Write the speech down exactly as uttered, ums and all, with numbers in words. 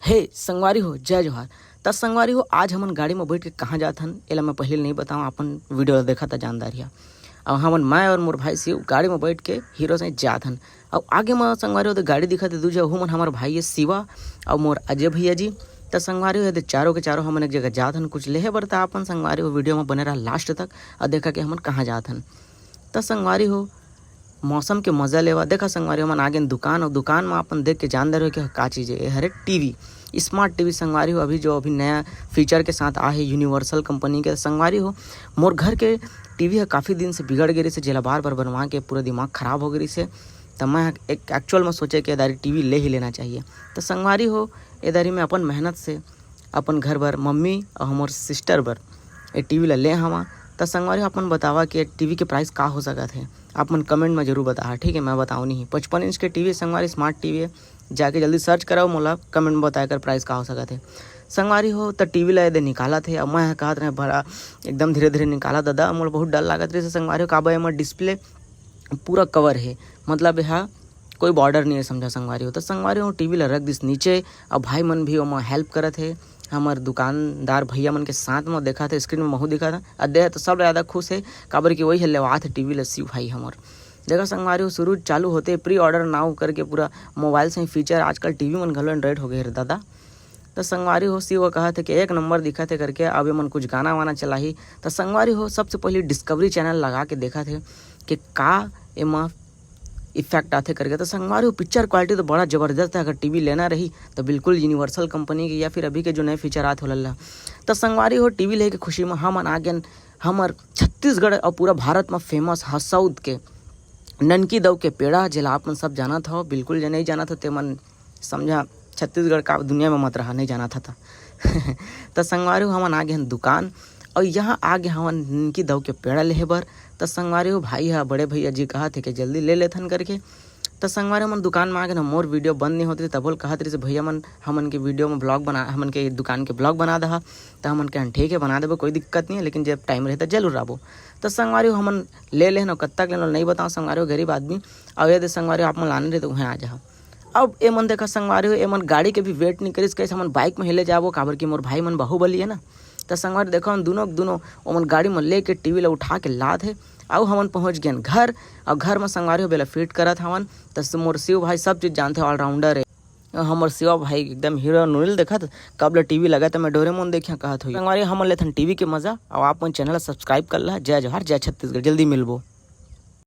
हे संगवारी हो, जय जोहार। त संगवारी हो, आज हमन गाड़ी में बैठ के कहाँ जात हन, एला मैं पहले नहीं बताऊँ, अपन वीडियो ला देखा त जानदार हिया। अब हमन, मैं और मोर भाई शिव गाड़ी में बैठ के हीरो से जात हन। अब आगे में संगवारी हो, तो गाड़ी दिखत हे दू झन, ओहू मन हमर भाई हे शिवा और मोर अजय भैया जी। त संगवारी हो, ये दे चारों के चारों हमन एक जगह जात हन कुछ लेहे बर। त अपन संगवारी हो, वीडियो में बने रहा लास्ट तक और देखा कि हमन कहाँ जात हन। त संगवारी हो, मौसम के मजा लेवा। देखा संगवारी, हमन आगे दुकान, और दुकान में अपन देख के जानदार हो कि का चीज है। ये हरे टीवी, स्मार्ट टीवी संगवारी हो, अभी जो अभी नया फीचर के साथ आ है यूनिवर्सल कंपनी के। संगवारी हो, मोर घर के टीवी है काफ़ी दिन से बिगड़ गई से, जेला बार बार बनवा के पूरा दिमाग खराब हो गई से। त मैं एक एक्चुअल में सोचे कि एदारी टीवी ले ही लेना चाहिए। त संगवारी हो, एदारी मैं अपन मेहनत से अपन घर बर, मम्मी और हमर सिस्टर बर ये टीवी ला ले हवा। त संगवारी हो, अपन बतावा कि टीवी के प्राइस का हो सकत है, आप मन कमेंट में जरूर बताहा, ठीक है? मैं बताऊँ नहीं, पचपन इंच के टीवी संगवारी, स्मार्ट टीवी है, जाके जल्दी सर्च कराओ, मोला कमेंट में बताए कर प्राइस का हो सकत है। संगवारी हो, त टीवी ला ये दे निकालत है। अब मैं कहत रहे, बड़ा एकदम धीरे धीरे निकाला दादा, मोला बहुत डर लागत रहे संगवारी हो, काबर एमा डिस्प्ले पूरा कवर है, मतलब यहाँ कोई बॉर्डर नहीं है, समझा संगवारी हो। त संगवारी हो, टीवी ला रख दिस नीचे, अब भाई मन भी ओमा हेल्प करत है, हमर दुकानदार भैया मन के साथ में देखा थे, स्क्रीन में महू दिखा था। अदे तो सब ज़्यादा खुश है, काबर कि वही है लेवात है टीवी ला शिव भाई हमर। देखा संगवारी हो, शुरू चालू होते प्री ऑर्डर नाउ करके पूरा मोबाइल से ही फीचर, आजकल टीवी मन घलो एंड्रॉइड हो गए रे दादा। त संगवारी हो, शिव कहत हे कि एक नंबर दिखत हे करके, अब एमन कुछ गाना वाना चलाही। त संगवारी हो, सबसे पहले डिस्कवरी चैनल लगा के देखत हे कि का एमा इफेक्ट आथे करके। त संगवारी हो, पिक्चर क्वालिटी तो बड़ा जबरदस्त है। अगर टीवी लेना रही तो बिल्कुल यूनिवर्सल कंपनी के या फिर अभी के जो नए फीचर आत हो लल्ला। त संगवारी हो, टीवी लेके खुशी में हमन आ गेन हमर छत्तीसगढ़ और पूरा भारत में फेमस हसौद के ननकी दऊ के पेड़ा, जेला आप मन सब जानत हो, बिल्कुल जे नहीं जानत हो ते मन समझा, छत्तीसगढ़ का दुनिया में मत रहा, नहीं जानत हो त। त संगवारी हो, हमन आ गे हन दुकान, और यहाँ आ गे हवन ननकी दऊ के पेड़ा लेहे बर। त संगवारी हो, भाई हा, बड़े भैया जी कहत हे कि जल्दी ले लेथन करके। त संगवारी हो, हमन दुकान में आ गे ना, मोर वीडियो बंद नहीं होत रही, तबो ल कहत रही भैया मन, हमन के वीडियो में ब्लॉग बना, हमन के दुकान के ब्लॉग बना दहा। त हमन के ठीक है, बना देबो, कोई दिक्कत नहीं है, लेकिन जब टाइम रहे त जरूर आबो। त संगवारी हो, हमन ले लेहन, कत्ता के लेन नहीं बताओ संगवारी हो, गरीब आदमी। और ये दे संगवारी हो, आप मन लाने रहे तो वहीं आ जाओ। अब एमन देखा संगवारी हो, एमन गाड़ी के भी वेट नहीं करिस, कैसे हमन बाइक में ही ले जाबो, काबर कि मोर भाई मन बाहुबली है ना। त संगवारी देखो, हम दोनों दोनों ओमन गाड़ी में लेके टीवी ला उठा के लाद है, अउ हमन पहुँच गेन घर। और घर में संगवारी हो, बेला फिट करत हवन। त मोर शिव भाई सब चीज़ जानते, ऑलराउंडर है। हमर शिवा भाई एकदम हीरो नुनिल देखत, कब ले टीवी लगा त मैं डोरेमोन देखिया कहत होई। संगवारी, हमन लेथन टीवी के मजा, और आप मन चैनल ला सब्सक्राइब कर ला। जय जोहार, जय छत्तीसगढ़, जल्दी मिलबो।